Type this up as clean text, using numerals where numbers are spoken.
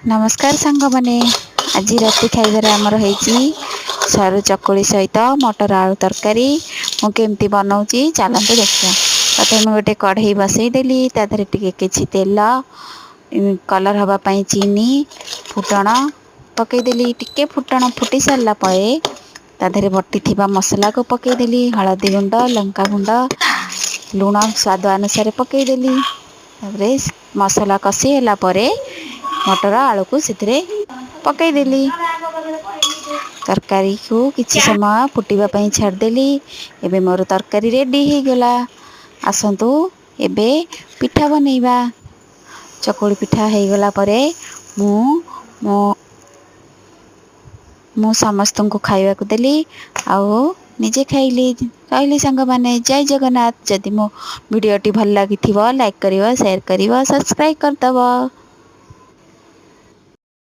ନମସ୍କାର ସାଙ୍ଗମାନେ, ଆଜି ରାତି ଖାଇବାରେ ଆମର ହେଇଛି ସରୁ ଚକୁଳି ସହିତ ମଟର ଆଳୁ ତରକାରୀ। ମୁଁ କେମିତି ବନାଉଛି ଚାଲନ୍ତୁ ଦେଖିବା। ପ୍ରଥମେ ଗୋଟେ କଢ଼େଇ ବସେଇଦେଲି, ତା ଦେହରେ ଟିକେ କିଛି ତେଲ, କଲର୍ ହେବା ପାଇଁ ଚିନି, ଫୁଟଣ ପକେଇଦେଲି। ଟିକେ ଫୁଟଣ ଫୁଟି ସାରିଲା ପରେ ତା ଦେହରେ ବଟିଥିବା ମସଲାକୁ ପକେଇଦେଲି। ହଳଦୀ ଗୁଣ୍ଡ, ଲଙ୍କା ଗୁଣ୍ଡ, ଲୁଣ ସ୍ୱାଦ ଅନୁସାରେ ପକେଇଦେଲି। ତାପରେ ମସଲା କଷି ହେଲା ପରେ ମଟର ଆଳୁକୁ ସେଥିରେ ପକେଇଦେଲି। ତରକାରୀକୁ କିଛି ସମୟ ଫୁଟିବା ପାଇଁ ଛାଡ଼ିଦେଲି। ଏବେ ମୋର ତରକାରୀ ରେଡ଼ି ହେଇଗଲା। ଆସନ୍ତୁ ଏବେ ପିଠା ବନେଇବା। ଚକୁଳି ପିଠା ହେଇଗଲା ପରେ ମୁଁ ମୋ ମୁଁ ସମସ୍ତଙ୍କୁ ଖାଇବାକୁ ଦେଲି ଆଉ ନିଜେ ଖାଇଲି। ରହିଲି ସାଙ୍ଗମାନେ, ଜୟ ଜଗନ୍ନାଥ। ଯଦି ମୋ ଭିଡ଼ିଓଟି ଭଲ ଲାଗିଥିବ, ଲାଇକ୍ କରିବ, ସେୟାର କରିବ, ସବସ୍କ୍ରାଇବ୍ କରିଦେବ।